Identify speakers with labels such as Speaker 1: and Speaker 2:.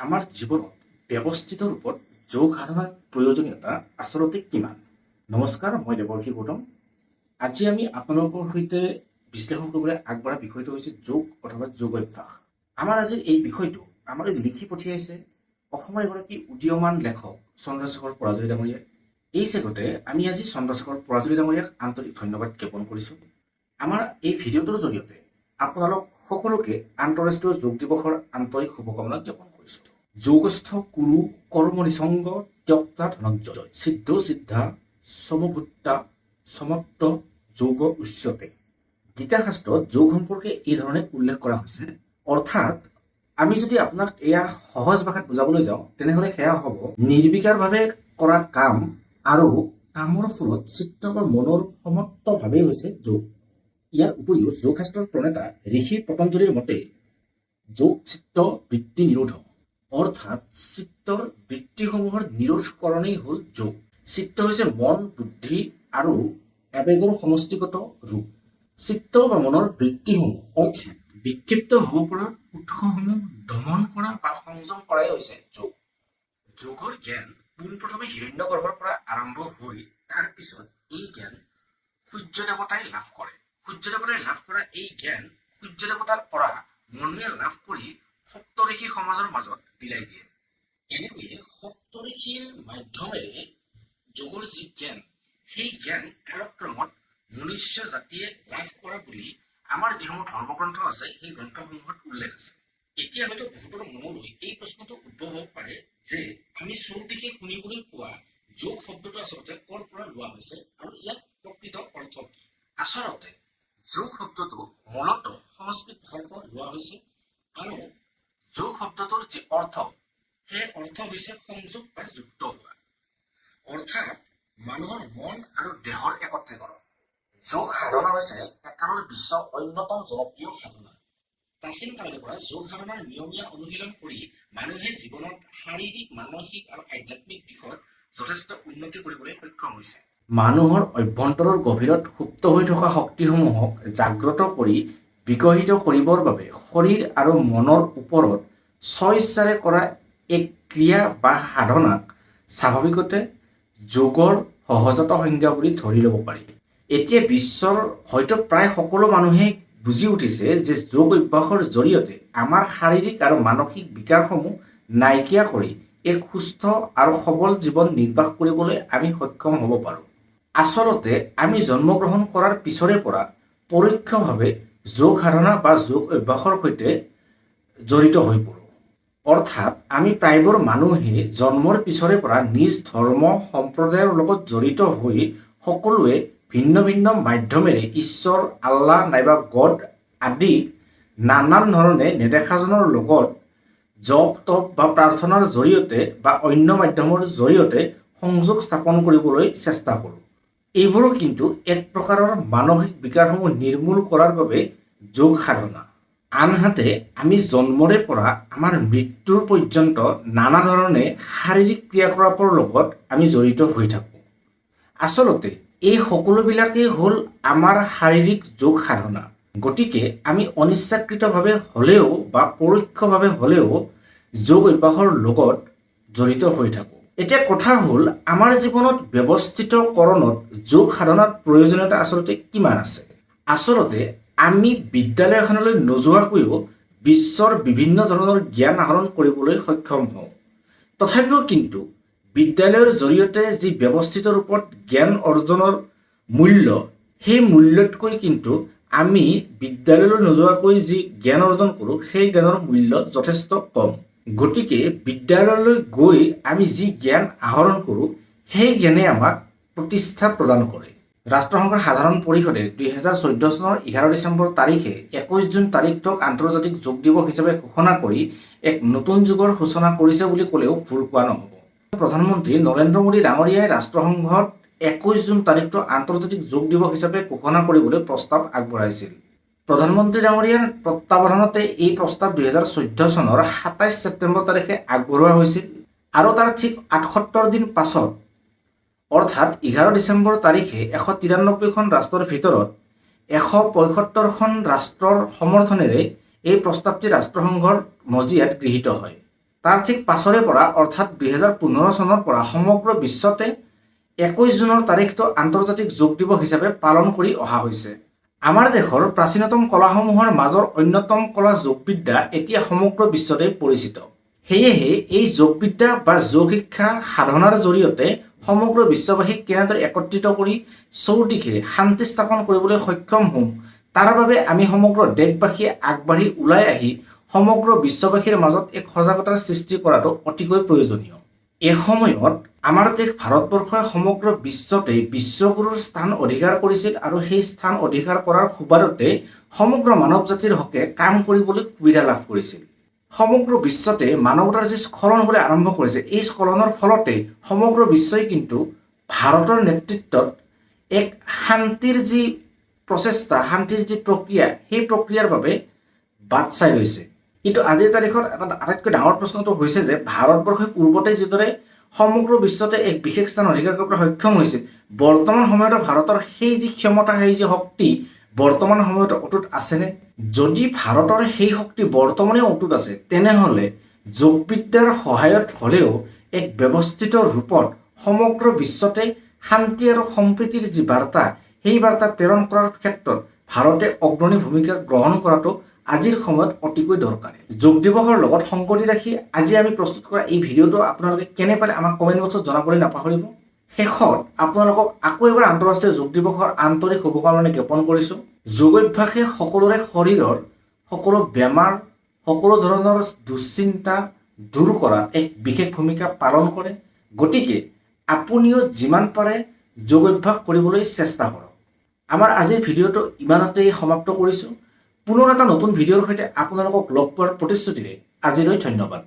Speaker 1: আমাৰ জীৱনত ব্যৱস্থিত ৰূপত যোগ সাধনাৰ প্ৰয়োজনীয়তা আচলতে কিমান? নমস্কাৰ, মই দেৱৰ্ষি গৌতম। আজি আমি আপোনালোকৰ সৈতে বিশ্লেষণ কৰিবলৈ আগবঢ়া বিষয়টো হৈছে যোগ অথবা যোগ অভ্যাস। আমাৰ আজিৰ এই বিষয়টো আমালৈ লিখি পঠিয়াইছে অসমৰ এগৰাকী উদীয়মান লেখক চন্দ্ৰশেখৰ পৰাজলী ডাঙৰীয়াই। এই চেগতে আমি আজি চন্দ্ৰশেখৰ পৰাজলী ডাঙৰীয়াক আন্তৰিক ধন্যবাদ জ্ঞাপন কৰিছোঁ। আমাৰ এই ভিডিঅ'টোৰ জৰিয়তে আপোনালোক সকলোকে আন্তঃৰাষ্ট্ৰীয় যোগ দিৱসৰ আন্তৰিক শুভকামনা জ্ঞাপন কৰিছোঁ। যোগস্থ কুৰু কৰ্ম নিসংগ ত্যক্তা ধনঞ্জয় সিদ্ধ সিদ্ধা সমভূতা সমত্ব যোগ উচ্যতে। গীতা শাস্ত্ৰত যোগ সম্পৰ্কে এই ধৰণে উল্লেখ কৰা হৈছে। অৰ্থাৎ আমি যদি আপোনাক এয়া সহজ ভাষাত বুজাবলৈ যাওঁ, তেনেহ'লে সেয়া হ'ব নিৰ্বিকাৰভাৱে কৰা কাম আৰু কামৰ ফলত চিত্ত বা মনৰ সমত্ব ভাৱেই হৈছে যোগ। ইয়াৰ উপৰিও যোগশাস্ত্ৰৰ প্ৰণেতা ঋষি পতঞ্জলিৰ মতে যোগ চিত্ত বৃত্তি নিৰোধ, অৰ্থাৎ চিত্তৰ বৃত্তিসমূহৰ নিৰোধকৰণেই হ'ল যোগ। চিত্ত হৈছে মন, বুদ্ধি আৰু আৱেগৰ সমষ্টিগত ৰূপ। চিত্ত বা মনৰ বৃত্তিসমূহ অৰ্থাৎ বিক্ষিপ্ত হ'ব পৰা উৎসসমূহ দমন কৰা বা সংযম কৰাই হৈছে যোগ। যোগৰ জ্ঞান পোনপ্ৰথমে হিৰণ্যগৰ্ভৰ পৰা আৰম্ভ হৈ তাৰ পিছত এই জ্ঞান সূৰ্য দেৱতাই লাভ কৰে। সূৰ্য দেৱতাই লাভ কৰা এই জ্ঞান সূৰ্য দেৱতাৰ পৰা মনুৱে লাভ কৰি সপ্তঋষি সমাজৰ মাজত বিলাই দিয়ে। এনেকৈয়ে সপ্তঋষিৰ মাধ্যমেৰে যোগৰ যি জ্ঞান, সেই জ্ঞান কালক্ৰমত মনুষ্য জাতিয়ে লাভ কৰা বুলি আমাৰ যিসমূহ ধৰ্মগ্ৰন্থ আছে, সেই গ্ৰন্থসমূহত উল্লেখ আছে। এতিয়া হয়তো বহুতৰ মনলৈ এই প্ৰশ্নটো উদ্ভৱ হ'ব পাৰে যে আমি চৌদিশে শুনিবলৈ পোৱা যোগ শব্দটো আচলতে ক'ৰ পৰা লোৱা হৈছে আৰু ইয়াৰ প্ৰকৃত অৰ্থ কি? আচলতে যোগ শব্দটো মূলতঃ সংস্কৃত ভাষাৰ পৰা লোৱা হৈছে আৰু যোগ শব্দটোৰ যি অৰ্থ, সেই অৰ্থ হৈছে সংযোগ বা যুক্ত হোৱা, অৰ্থাৎ মানুহৰ মন আৰু দেহৰ একত্ৰীকৰণ। যোগ সাধনা হৈছে একালৰ বিশ্বৰ অন্যতম জনপ্ৰিয় সাধনা। প্ৰাচীন কালৰে পৰা যোগ সাধনাৰ নিয়মীয়া অনুশীলন কৰি মানুহে জীৱনত শাৰীৰিক, মানসিক আৰু আধ্যাত্মিক দিশত যথেষ্ট উন্নতি কৰিবলৈ সক্ষম হৈছে। মানুহৰ অভ্যন্তৰৰ গভীৰত সুপ্ত হৈ থকা শক্তিসমূহক জাগ্ৰত কৰি বিকশিত কৰিবৰ বাবে শৰীৰ আৰু মনৰ ওপৰত স্বইচ্ছাৰে কৰা এক ক্ৰিয়া বা সাধনাক স্বাভাৱিকতে যোগৰ সহজাত সংজ্ঞা বুলি ধৰি ল'ব পাৰি। এতিয়া বিশ্বৰ হয়তো প্ৰায় সকলো মানুহেই বুজি উঠিছে যে যোগ অভ্যাসৰ জৰিয়তে আমাৰ শাৰীৰিক আৰু মানসিক বিকাৰসমূহ নাইকিয়া কৰি এক সুস্থ আৰু সবল জীৱন নিৰ্বাহ কৰিবলৈ আমি সক্ষম হ'ব পাৰোঁ। আচলতে আমি জন্মগ্ৰহণ কৰাৰ পিছৰে পৰা পৰোক্ষভাৱে যোগ সাধনা বা যোগ অভ্যাসৰ সৈতে জড়িত হৈ পৰোঁ। অৰ্থাৎ আমি প্ৰায়বোৰ মানুহে জন্মৰ পিছৰে পৰা নিজ ধৰ্ম সম্প্ৰদায়ৰ লগত জড়িত হৈ সকলোৱে ভিন্ন ভিন্ন মাধ্যমেৰে ঈশ্বৰ, আল্লাহ নাইবা গড আদি নানান ধৰণে নেদেখাজনৰ লগত জপ তপ বা প্ৰাৰ্থনাৰ জৰিয়তে বা অন্য মাধ্যমৰ জৰিয়তে সংযোগ স্থাপন কৰিবলৈ চেষ্টা কৰোঁ। এইবোৰো কিন্তু এক প্ৰকাৰৰ মানসিক বিকাৰসমূহ নিৰ্মূল কৰাৰ বাবে যোগ সাধনা। আনহাতে আমি জন্মৰে পৰা আমাৰ মৃত্যুৰ পৰ্যন্ত নানা ধৰণে শাৰীৰিক ক্ৰিয়াকলাপৰ লগত আমি জড়িত হৈ থাকোঁ। আচলতে এই সকলোবিলাকেই হ'ল আমাৰ শাৰীৰিক যোগ সাধনা। গতিকে আমি অনিচ্ছাকৃতভাৱে হ'লেও বা পৰোক্ষভাৱে হ'লেও যোগ অভ্যাসৰ লগত জড়িত হৈ থাকোঁ। এতিয়া কথা হ'ল, আমাৰ জীৱনত ব্যৱস্থিতকৰণত যোগ সাধনাৰ প্ৰয়োজনীয়তা আচলতে কিমান আছে? আচলতে আমি বিদ্যালয়খনলৈ নোযোৱাকৈও বিশ্বৰ বিভিন্ন ধৰণৰ জ্ঞান আহৰণ কৰিবলৈ সক্ষম হওঁ। তথাপিও কিন্তু বিদ্যালয়ৰ জৰিয়তে যি ব্যৱস্থিত ৰূপত জ্ঞান অৰ্জনৰ মূল্য, সেই মূল্যতকৈ কিন্তু আমি বিদ্যালয়লৈ নোযোৱাকৈ যি জ্ঞান অৰ্জন কৰোঁ, সেই জ্ঞানৰ মূল্য যথেষ্ট কম। গতিকে বিদ্যালয়লৈ গৈ আমি যি জ্ঞান আহৰণ কৰোঁ, সেই জ্ঞানে আমাক প্ৰতিষ্ঠা প্ৰদান কৰে। ৰাষ্ট্ৰসংঘৰ সাধাৰণ পৰিষদে 2014 চনৰ 11 ডিচেম্বৰ তাৰিখে 21 জুন তাৰিখটোক আন্তৰ্জাতিক যোগ দিৱস হিচাপে ঘোষণা কৰি এক নতুন যুগৰ সূচনা কৰিছে বুলি ক'লেও ভুল কোৱা নহ'ব। প্ৰধানমন্ত্ৰী নৰেন্দ্ৰ মোদী ডাঙৰীয়াই ৰাষ্ট্ৰসংঘত 21 জুন তাৰিখটো আন্তৰ্জাতিক যোগ দিৱস হিচাপে ঘোষণা কৰিবলৈ প্ৰস্তাৱ আগবঢ়াইছিল। প্ৰধানমন্ত্ৰী ডাঙৰীয়াৰ তত্বাৱধানতে এই প্ৰস্তাৱ 2014 চনৰ 27 ছেপ্টেম্বৰ তাৰিখে আগবঢ়োৱা হৈছিল আৰু তাৰ ঠিক 78 দিন পাছত, অৰ্থাৎ 11 ডিচেম্বৰ তাৰিখে 193খন ৰাষ্ট্ৰৰ ভিতৰত 175খন ৰাষ্ট্ৰৰ সমৰ্থনেৰে এই প্ৰস্তাৱটি ৰাষ্ট্ৰসংঘৰ মজিয়াত গৃহীত হয়। তাৰ ঠিক পাছৰে পৰা অৰ্থাৎ 2015 চনৰ পৰা সমগ্ৰ বিশ্বতে 21 জুনৰ তাৰিখটো আন্তৰ্জাতিক যোগ দিৱস হিচাপে পালন কৰি অহা হৈছে। আমাৰ দেশৰ প্ৰাচীনতম কলাসমূহৰ মাজৰ অন্যতম কলা যোগবিদ্যা এতিয়া সমগ্ৰ বিশ্বতে পৰিচিত। সেয়েহে এই যোগবিদ্যা বা যোগ শিক্ষা সাধনাৰ জৰিয়তে সমগ্ৰ বিশ্ববাসীক কেনেদৰে একত্ৰিত কৰি চৌদিশে শান্তি স্থাপন কৰিবলৈ সক্ষম হ'ম, তাৰ বাবে আমি সমগ্ৰ দেশবাসীয়ে আগবাঢ়ি ওলাই আহি সমগ্ৰ বিশ্ববাসীৰ মাজত এক সজাগতাৰ সৃষ্টি কৰাটো অতিকৈ প্ৰয়োজনীয়। এসময়ত আমাৰ দেশ ভাৰতবৰ্ষই সমগ্ৰ বিশ্বতে বিশ্বগুৰুৰ স্থান অধিকাৰ কৰিছিল আৰু সেই স্থান অধিকাৰ কৰাৰ সুবাদতে সমগ্ৰ মানৱ জাতিৰ হকে কাম কৰিবলৈ সুবিধা লাভ কৰিছিল। সমগ্ৰ বিশ্বতে মানৱতাৰ যি স্খলন হ'বলৈ আৰম্ভ কৰিছে, এই স্খলনৰ ফলতে সমগ্ৰ বিশ্বই কিন্তু ভাৰতৰ নেতৃত্বত এক শান্তিৰ যি প্ৰচেষ্টা, শান্তিৰ যি প্ৰক্ৰিয়া, সেই প্ৰক্ৰিয়াৰ বাবে বাট চাই ৰৈছে। কিন্তু আজিৰ তাৰিখত এটা আটাইতকৈ ডাঙৰ প্ৰশ্নটো হৈছে যে ভাৰতবৰ্ষই পূৰ্বতে যিদৰে সমগ্ৰ বিশ্বতে এক বিশেষ স্থান অধিকাৰ কৰিবলৈ সক্ষম হৈছিল, বৰ্তমান সময়তো ভাৰতৰ সেই যি ক্ষমতা, সেই যি শক্তি বৰ্তমান সময়ত অটুট আছেনে? যদি ভাৰতৰ সেই শক্তি বৰ্তমানেও অটুট আছে, তেনেহ'লে যোগবিদ্যাৰ সহায়ত হ'লেও এক ব্যৱস্থিত ৰূপত সমগ্ৰ বিশ্বতে শান্তি আৰু সম্প্ৰীতিৰ যি বাৰ্তা, সেই বাৰ্তা প্ৰেৰণ কৰাৰ ক্ষেত্ৰত ভাৰতে অগ্ৰণী ভূমিকা গ্ৰহণ কৰাটো আজিৰ সময়ত অতিকৈ দৰকাৰী। যোগ দিৱসৰ লগত সংগতি ৰাখি আজি আমি প্ৰস্তুত কৰা এই ভিডিঅ'টো আপোনালোকে কেনে পালে আমাক কমেণ্ট বক্সত জনাবলৈ নাপাহৰিব। শেষত আপোনালোকক আকৌ এবাৰ আন্তঃৰাষ্ট্ৰীয় যোগ দিৱসৰ আন্তৰিক শুভকামনা জ্ঞাপন কৰিছোঁ। যোগ অভ্যাসে সকলোৰে শৰীৰৰ সকলো বেমাৰ, সকলো ধৰণৰ দুশ্চিন্তা দূৰ কৰাত এক বিশেষ ভূমিকা পালন কৰে। গতিকে আপুনিও যিমান পাৰে যোগ অভ্যাস কৰিবলৈ চেষ্টা কৰক। আমাৰ আজিৰ ভিডিঅ'টো ইমানতেই সমাপ্ত কৰিছোঁ। পুনৰ এটা নতুন ভিডিঅ'ৰ সৈতে আপোনালোকক লগ পোৱাৰ প্ৰতিশ্ৰুতিৰে আজিলৈ ধন্যবাদ।